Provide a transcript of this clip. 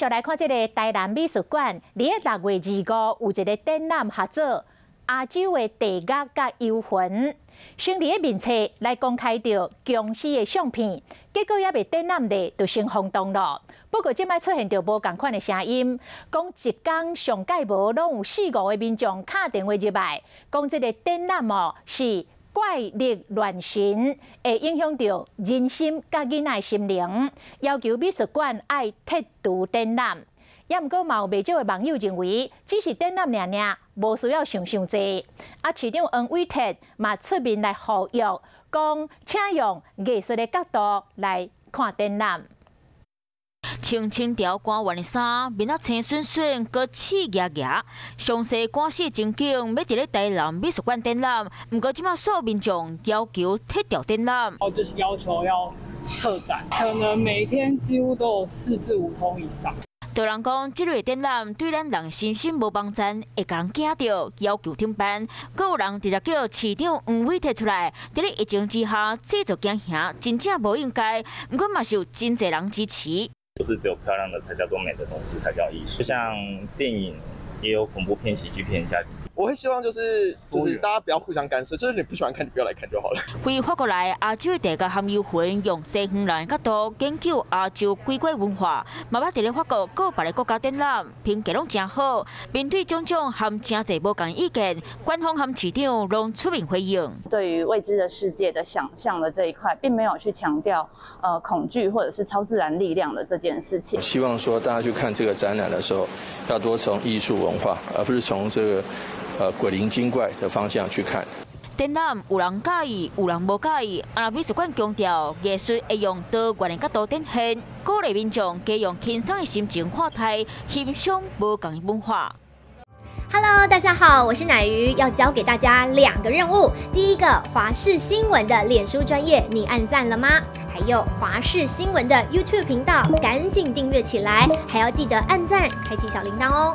續來看這个台南美術館，佇咧6月25有一个展覽，合做亞洲的地獄佮幽魂，先佇咧面冊來公開著殭屍的相片，結果猶未展覽咧就先轟動咯。不過這擺出現著無仝款的聲音，講一工上蓋無攏有四五个民眾敲電話入來，講這个展覽哦是怪力亂神，會影響著人心佮囡仔的心靈，要求美術館愛撤除展覽。也毋過嘛有袂少的網友認為，只是展覽爾爾，無需要想傷濟。啊，市長黃偉哲嘛出面來呼籲，講請用藝術的角度來看展覽。穿清朝官員的衫，面仔青筍筍，閣刺牙牙。詳細趕屍情景，欲佇咧台南美術館展覽，毋過這擺所有民眾要求撤掉展覽。哦，就是要求要撤展，可能每天幾乎都有4至5通以上。有人講，這類展覽對咱人身心無幫助，會共人驚著，要求停辦。閣有人直接叫市長黃偉哲出來，佇咧疫情之下製造驚嚇，真正無應該。毋過嘛是有真濟人支持。不是只有漂亮的才叫做美的東西才叫藝術，就像電影也有恐怖片、喜劇片、家庭。我會希望就是大家不要互相干涉，就是你不喜歡看，你不要來看就好了。非法國來亞洲地獄含幽魂，用西方人的角度研究亞洲鬼怪文化，嘛捌佇咧法國閣別个國家展覽，評價攏誠好。面對種種含誠濟無仝意見，官方和市長攏出面回應。對於未知的世界的想象的這一塊，並沒有去強調恐懼或者是超自然力量的這件事情。希望說大家去看這個展覽的時候，要多從藝術文化，而不是從這個鬼靈精怪的方向去看。展覽有人佮意，有人無佮意。啊，美術館強調藝術會用多元的角度展現，鼓勵民眾加用輕鬆的心情看待欣賞無仝的文化。 Hello，大家好，我是乃瑜，要交給大家兩個任務。第一個，華視新聞的臉書專頁，你按讚了嗎？還有華視新聞的 YouTube 頻道，趕緊訂閱起來，還要記得按讚，開啟小鈴鐺哦。